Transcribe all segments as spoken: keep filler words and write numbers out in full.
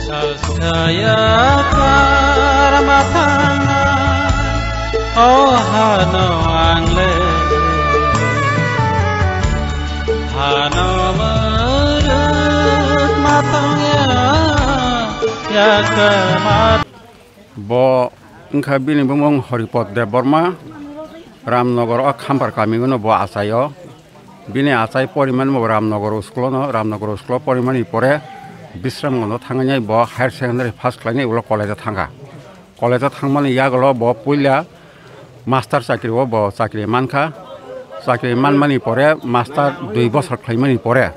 Saskaya karma thangna, o hano ang le. Hano murut matangya, yakama. Bo wngkha bini bumung Horipot Debbarma, Ramnagar o Khampar kami o bo achaio. Bini achai porimani bo Ramnagar school no, Ramnagar school o porimani pore Bisramganj o thangwi bo higher secondary pass khlainai ulo college o thangkha. College o thangmani yagulo bo puila master chakri o bo chakri mankha. Chakri manmani pore master dui bosor khlaimani pore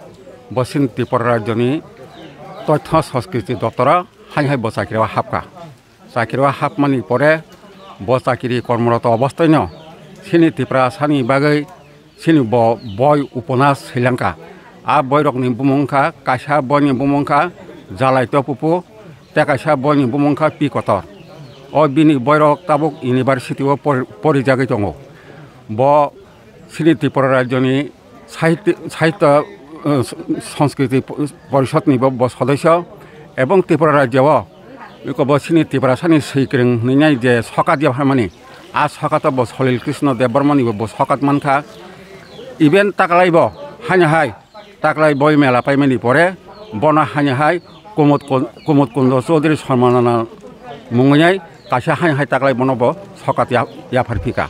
bo chini Tripura rajyoni Tothyo Sanskriti doptor o haino hai bo chakri o hapkha. Chakri o hapmani pore bo chakri kormoroto obosthaino chini Tiprasani bagwi chini bo boi uponas swilangkha. A boirokni bumung wngkha, kaisa boini bumung wngkha Jalai Topupu, tei kaisa boini bumung wngkha Pi Kotor. O bini boirok tabuk university o pori-, porijagwi tongo. Bo chini Tripura rajyoni Sahitya, Sahitya, uh, Sanskriti Porishod ni bo, bo sodosyo ebong Tripura rajya o eko bo chini Tiprasani swikwrwng hwnwi nai je sokat ya phaimani, a sokat o bo Salil Krishna Debbarma ni bo, bo sokat mankha. Even taklai bo haino hai taklai boi mela paimani pore bono haino hai Kumud Kun-, Kumud Kundo Chaudhary Sharma Nana mungwi nai kaisa haino hai taklai bono bo sokat ya-, yaphar phika.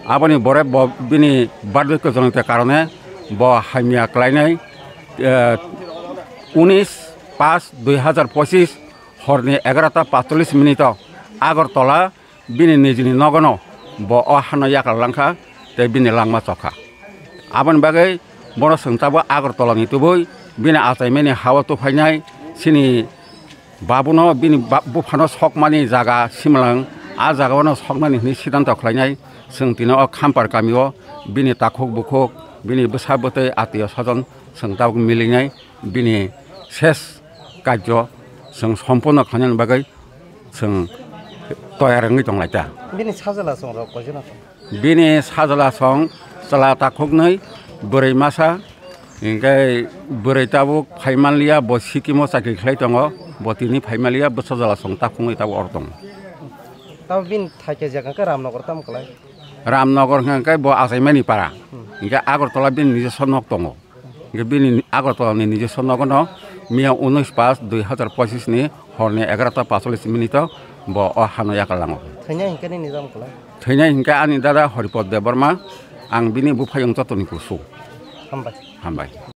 Aboni bore bo bini birthday kwchwng te karone bo hamya klainai, eh, unis paanch dui hazar pochis horni egarota paanchchollis minute o Agartala bini nijini nogono bo o hano yakal langkha tei bini langma chokha. Aboni bagwi bono chwng tabuk Agartala ni tubui bini achaimani ha-o tubuphainai chini babuno bini ba-, buphano sokmani jaga Simlang, a jagao no soknani hwnwi siddhanto khlainai. Chwng tini o Khampar kami o bini takhuk bukhuk, bini bwsa bwtwi, atio sajon chwng tabuk milinai. Bini ses kajjo chwng sompurno khlainani bagwi chwng toyar wngwi tonglaita. Bini sajla chwng rok koijana tong? Bini sajla chwng chwla takhuknwi, bwrwi masa, hinkhe bwrwi tabuk phaimanliya, bo Sikkim o chakri khlai tongo, bo tini phaimanliya, bwsa jala chwng takhuknwi tabuk oro tongo. Tamo bini thaikhe jekha khe Ramnagar tamo kwlai? Ramnagar hwnkhe bo achaimani para, hmm, hinkhe Agartala bini nijoswo nok tongo. Hingke bini Agartala ni nijoswo nogo no miya unis paanch dui hazar pochis ni hor ni egarota paanchchollis minute o bo o hano yakal lango. Thwinai hinkhe nini jam kwlai? Thwinai hinkhe ani dada Horipot Debbarma, ang bini buphayung jotoni kusu. Hambai. Hambai.